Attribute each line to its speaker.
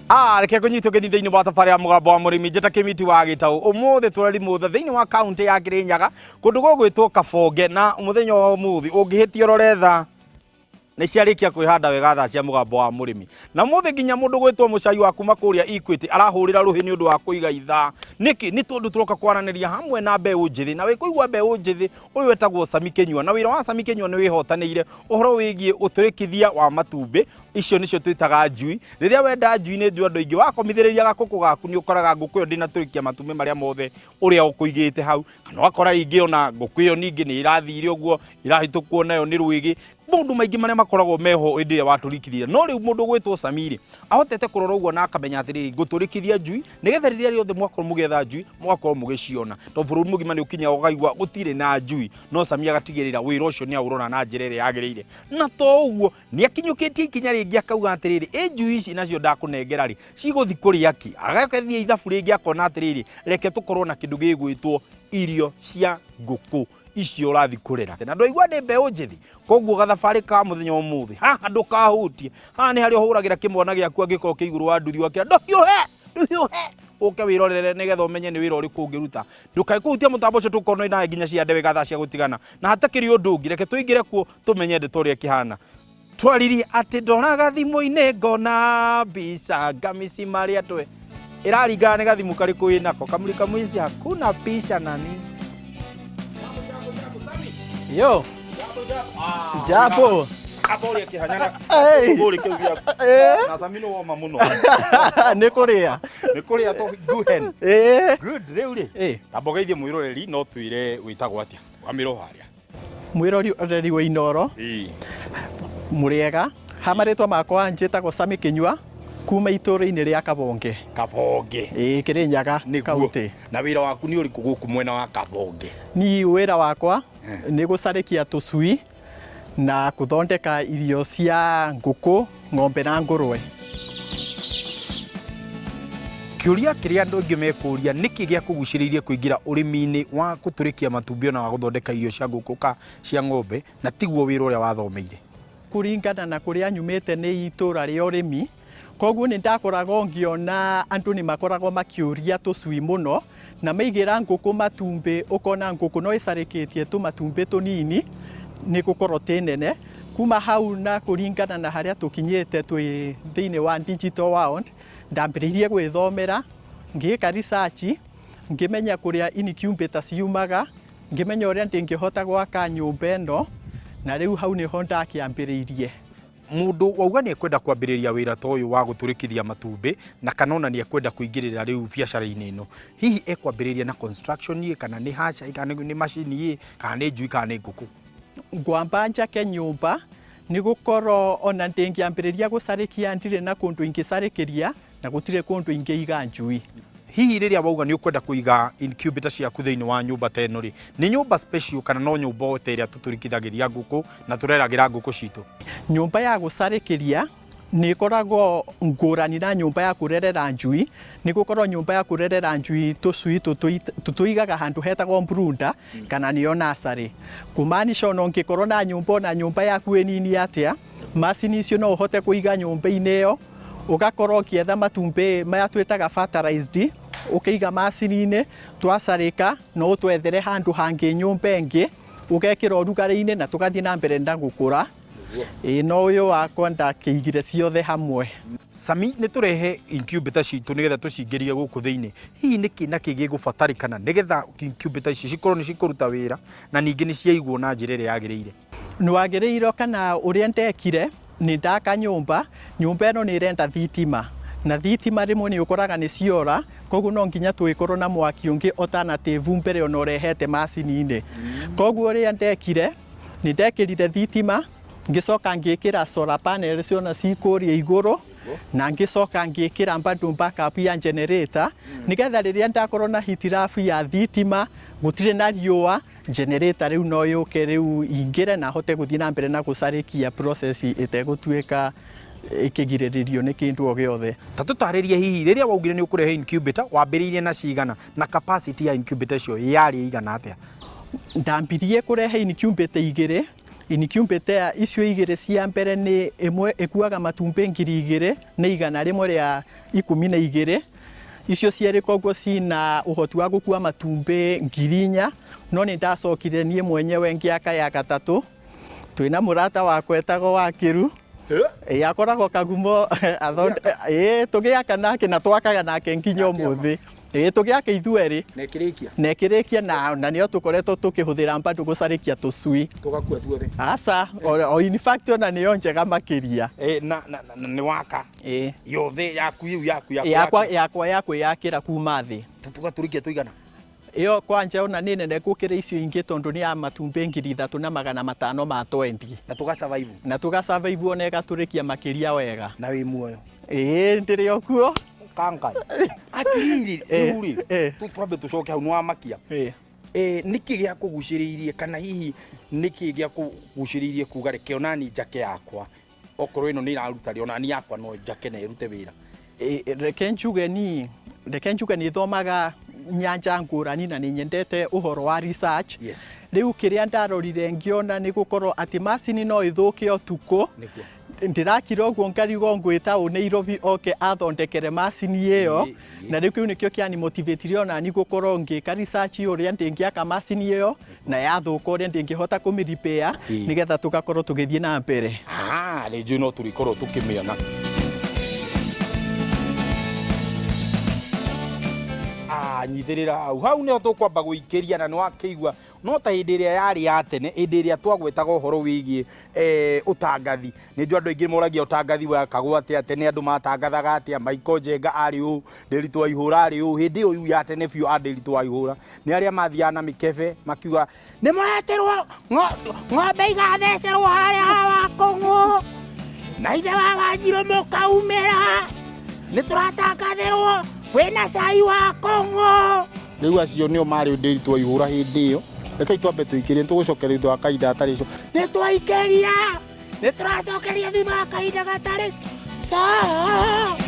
Speaker 1: Ah, reke ngũnyite ũgeni thĩinĩ wa thabarĩ ya mũgambo wa mũrĩmi njĩta kĩmiti wa gĩtaũ. Ũmũthĩ tũrarimũtha thĩinĩ wa kaũntĩ ya Kĩrĩnyaga, kũndũ gũgwĩtwo Kabonge, na mũthenya wa ũmũthĩ ũngĩhĩtia ũrore thaa nĩ ciarĩkia kwĩhanda wega, thaa cia mũgambo wa mũrĩmi. Na mũthĩ nginya mũndũ gwĩtwo mũcai wa kuma kũrĩa Equity arahũrĩra rũhĩ nĩ ũndũ wa kũiga ithaa. Nĩkĩ? Nĩ tondũ tũroka kwaranĩria hamwe na mbeũ njĩthĩ, na wĩkũigua mbeũ njĩthĩ ũyũ wetagwo Sami Kĩnyua, na wĩra wa Sami Kĩnyua nĩ wĩhotanĩire ũhoro wĩgiĩ ũtũrĩkithia wa matumbĩ. Icio nĩcio twĩtaga njui. Rĩrĩa wenda njui, nĩ njui andũ aingĩ wakomithĩrĩria gakũkũ gaku nĩ ũkoraga ngũkũ ĩyo ndĩnatũrĩkia matumbĩ marĩa mothe ũrĩa ũkũigĩte hau, kana ũgakora rĩngĩ ona ngũkũ ĩyo ningĩ nĩ ĩrathire ũguo ĩrahĩtũkwo nayo nĩ rwĩgĩ, maũndũ maingĩ marĩa makoragwo meho hĩndĩ ĩrĩa watũrĩkithia. No rĩu mũndũ gwĩtwo Samiri ahotete kũrora ũguo na akamenya atĩrĩrĩ, ngũtũrĩkithia njui nĩgetha rĩrĩa rĩothe mwakorwo mũgĩetha njui mũgakorwo mũgĩciona, tondũ bũrũri mũgima nĩ ũkinyaga ũkaigua gũtirĩ na njui, no Sami agatigĩrĩra wĩra ũcio nĩ aũrora na njĩra ĩrĩa yagĩrĩire. Na to ũguo, nĩ akinyũkĩtie ikinya rĩngĩ akauga atĩrĩrĩ, ĩ njui ici nacio ndakũnengera rĩ, cigũthi kũrĩa kĩ? Agathiĩ ithabu rĩngĩ akona atĩrĩrĩ, reke tũkorwo na kĩndũ gĩgwĩtwo irio cia ngũkũ icio ũrathi kũrera. Na ndwaigua nĩ mbeũ njĩthĩ, koguo gathabarĩ ka mũthenya ũmũthĩ haha ndũkahutie. Haha nĩ harĩa ũhũragĩra kĩmwana gĩaku angĩkorwo kĩ igũrũ wa nduthi, ũgakĩra ndũhiũhe ndũhiũhe, ũke wĩrorere nĩgetha ũmenye nĩ wĩra ũrĩkũ ũngĩruta. Ndũkae kũhutia mũtambo ũcio, tũkorwo nawe nginya ciande wega thaa cia gũtigana. Na hatakĩrĩ ũndũ ũngĩ, reke tũingĩre kuo tũmenye ndeto ũrĩa ĩkĩhana. Twaririe atĩ ndoraga thimũ-inĩ ngona mbica ngamici marĩa twe ĩraringana nĩ gathimũ karĩkũ wĩnako. Kamulika mwizi hakuna picha nani.
Speaker 2: Yo. Japo.
Speaker 1: Amba ũrĩa kĩhanya.
Speaker 2: Hey.
Speaker 1: Ũrĩ kĩu gĩaku.
Speaker 2: Eh.
Speaker 1: Na Sami nĩ woma mũno.
Speaker 2: Nĩ kũrĩa.
Speaker 1: Nĩ kũrĩa to guhen.
Speaker 2: Eh.
Speaker 1: Good, rĩu rĩ.
Speaker 2: Eh.
Speaker 1: Tamba ũgeithie mwĩroreri no twĩre wĩtagwo atĩa. Wamĩro harĩa.
Speaker 2: Mwĩroreri wa Inooro.
Speaker 1: Ĩĩ.
Speaker 2: Mũrĩega. Ha marĩtwa makwa njĩtagwo Sami Kĩnyua kuma itũũra-inĩ rĩa Kabonge.
Speaker 1: Kabonge.
Speaker 2: Ĩĩ, Kĩrĩnyaga
Speaker 1: Nĩguo.
Speaker 2: County.
Speaker 1: Na wĩra waku nĩ ũrĩkũ gũkũ mwena wa Kabonge?
Speaker 2: Niĩ wĩra wakwa nĩ gũcarĩkia tũcui na gũthondeka irio cia ngũkũ, ng'ombe na ngũrwe.
Speaker 1: Kĩũria kĩrĩa andũ aingĩ mekũria, nĩkĩ gĩakũgucĩrĩirie kũingĩra ũrĩmi-inĩ wa gũtũrĩkia matumbĩ ona wa gũthondeka irio cia ngũkũ ka cia ng'ombe, na tiguo wĩra ũrĩa wathomeire?
Speaker 2: Kũringana na kũrĩa nyumĩte nĩ itũra rĩa ũrĩmi, koguo nĩ ndakoragwo ngĩona andũ nĩ makoragwo makĩũria tũcui mũno, na maigĩra ngũkũ matumbĩ ũkona ngũkũ no ĩcarĩkĩtie tũmatumbĩ tũnini nĩ gũkorwo tĩ nene. Kuma hau na kũringana na harĩa tũkinyĩte twĩ thĩinĩ wa digital world, ndambĩrĩirie gwĩthomera, ngĩka research, ngĩmenya kũrĩa incubator ciumaga, ngĩmenya ũrĩa ndĩngĩhota gwaka nyũmba ĩno, na rĩu hau nĩho ndakĩambĩrĩirie.
Speaker 1: Mũndũ wauga nĩ ekwenda kwambĩrĩria wĩra ta ũyũ wa gũtũrĩkithia matumbĩ, na kana ona nĩ ekwenda kũingĩrĩra rĩu biacara-inĩ ĩno, hihi ekwambĩrĩria na construction ĩ, kana nĩ hatchery, kana nĩ macini ĩ, kana nĩ njui, kana nĩ ngũkũ?
Speaker 2: Ngwamba njake nyũmba, nĩ gũkorwo ona ndĩngĩambĩrĩria gũcarĩkia ndirĩ na kũndũ ingĩcarĩkĩria, na gũtirĩ kũndũ ingĩiga njui.
Speaker 1: Hihi rĩrĩa wauga nĩ ũkwenda kũiga incubator ciaku thĩinĩ wa nyũmba ta ĩno rĩ, nĩ nyũmba special kana no nyũmba o ta ĩrĩa tũtũrĩkithagĩria ngũkũ na tũreragĩra ngũkũ citũ?
Speaker 2: Nyũmba ya gũcarĩkĩria nĩ ĩkoragwo ngũrani na nyũmba ya kũrerera njui, nĩ gũkorwo nyũmba ya kũrerera njui tũcui tũtũigaga handũ hetagwo brooder kana nĩyo nursery. Kũmaanisha ona ũngĩkorwo na nyũmba ona nyũmba yaku ĩ nini atĩa, macini icio no ũhote kũiga nyũmba-inĩ ĩyo, ũgakorwo ũkĩetha matumbĩ maya twĩtaga fertilized, ũkĩiga macini-inĩ, twacarĩka no ũtwethere handũ hangĩ nyũmba ĩngĩ, ũgekĩra ũrugarĩ-inĩ na tũgathiĩ na mbere na gũkũra. Ĩĩ no ũyũ wakwa ndakĩigire ciothe hamwe.
Speaker 1: Sami, nĩ tũrehe incubator citũ nĩgetha tũcingĩrie gũkũ thĩinĩ. Hihi nĩkĩ na kĩ gĩgũbatarĩkana nĩgetha incubator ici cikorwo nĩ cikũruta wĩra na ningĩ nĩ ciaigwo na njĩra ĩrĩa yagĩrĩire?
Speaker 2: Nĩwagĩrĩirwo kana ũrĩa ndekire, nĩ ndaka nyũmba, nyũmba ĩno nĩ ĩrenda thitima, na thitima rĩmwe nĩ ũkoraga nĩ ciora, koguo no nginya tũgĩkorwo na mwaki ũngĩ alternative mbere ona ũrehete macini-inĩ. Koguo ũrĩa ndekire, nĩ ndekĩrire thitima, ngĩcoka ngĩkĩra solar panels ona ci kũrĩa igũrũ, na ngĩcoka ngĩkĩra bado backup ya generator, nĩgetha rĩrĩa ndakorwo na hitilafu ya thitima, gũtirĩ na riũa, generator rĩu no yũke rĩu ingĩre na hote gũthiĩ na mbere na gũcarĩkia process ĩtegũtuĩka ĩkĩgirĩrĩrio nĩ kĩndũ o gĩothe.
Speaker 1: Ta tũtarĩrie hihi rĩrĩa waugire nĩ ũkũrehe incubator wambĩrĩirie na cigana na capacity ya incubator icio yarĩ igana atĩa?
Speaker 2: Ndambirie kũrehe incubator igĩrĩ. Incubator icio igĩrĩ cia mbere nĩ ĩmwe ĩkuaga matumbĩ 2112. Icio cierĩ koguo cina ũhoti wa gũkua matumbĩ 4000. No nĩ ndacokire niĩ mwenyewe ngĩaka ya gatatũ twĩna mũrata wakwa etagwo Wakĩru. Ĩĩ, akoragwo Kagumo. Ĩĩ, tũgĩaka nake na twakaga nake nginya ũmũthĩ. Ĩĩ, tũgĩaka ithuerĩ.
Speaker 1: Na ĩkĩrĩkia.
Speaker 2: Na ĩkĩrĩkia, na nĩyo tũkoretwo tũkĩhũthĩra bado gũcarĩkia tũcui.
Speaker 1: Tũgakua tuothe.
Speaker 2: Aca, o in fact ona nĩyo njega makĩria.
Speaker 1: Ĩ, na nĩ waka.
Speaker 2: Ĩĩ.
Speaker 1: Yothe yaku ĩu yaku yaku.
Speaker 2: Yakwa yakwa ya kwĩyakĩra kuma thĩ.
Speaker 1: Tũgatũrĩkia tũigana?
Speaker 2: Ĩyo kwanja ona nĩ nene gũkĩra icio ingĩ tondũ nĩ ya matumbĩ 3520.
Speaker 1: Na tũga survive.
Speaker 2: Na tũga survive, ona ĩgatũrĩkia makĩria wega.
Speaker 1: Na wĩ muoyo?
Speaker 2: Ĩĩ, ndĩrĩ o kuo.
Speaker 1: Kangai atiriri. Rĩu rĩ, twambe tũcoke hau, nĩ wamakia. Nĩkĩ gĩa kũgucĩrĩirie, kana hihi nĩkĩ gĩa kũgucĩrĩirie kuga reke onani njake yakwa, okorwo ĩno nĩ ĩraruta rĩ, onani yakwa no njake na ĩrute wĩra?
Speaker 2: Reke njuge nĩ thomaga nyanja ngũrani na nĩ nyendete ũhoro wa research. Rĩu kĩrĩa ndarorire ngĩona nĩ gũkorwo atĩ macini no ĩthũke ũtukũ. Ndĩrakira ũguo ngarigwo ngwĩta ũ Nairobi oke athondekere macini ĩyo. Na rĩu kĩu nĩkĩo kĩani motivate onani gũkorwo ngĩka research ũrĩa ndĩngĩaka macini ĩyo, na yathũka ũrĩa ndĩngĩhota kũmĩ repair, nĩgetha tũgakorwo tũgĩthiĩ na mbere.
Speaker 1: Ah, nĩ njũĩ no tũrĩkorwo tũkĩmĩona. Ah, nyitĩrĩra hau hau nĩho tũkwamba gũikĩria, na nĩ wakĩigua no ta hĩndĩ ĩrĩa yarĩ ya tene, hĩndĩ ĩrĩa twagwetaga ũhoro wĩgiĩ ũtangathi. Nĩ njũĩ andũ aingĩ moragia ũtangathi wekagwo atĩa tene, andũ matangathaga atĩa, Michael Njenga arĩ ũ, Ndĩritũ wa Ihũra arĩ ũ. Hĩndĩ ĩyo ya tene biũ a Ndĩritũ wa Ihũra nĩ arĩa mathiaga na mĩkebe makiuga nĩ mũreterwo ng'ombe igathecerwo harĩa hawa kũng'ũ na ithe wa Wanjirũ mũkaumĩra, nĩ tũratangathĩrwo kwĩna cai wa kũng'ũ. Rĩu acio nĩo marĩ Ndĩritũ wa Ihũra hĩndĩ ĩyo. Rekei twambe tũikĩrie, nĩ tũgũcokeria thutha wa kahinda gatarĩ co. Nĩ twaikĩria, nĩ tũracokeria thutha wa kahinda gatarĩ co.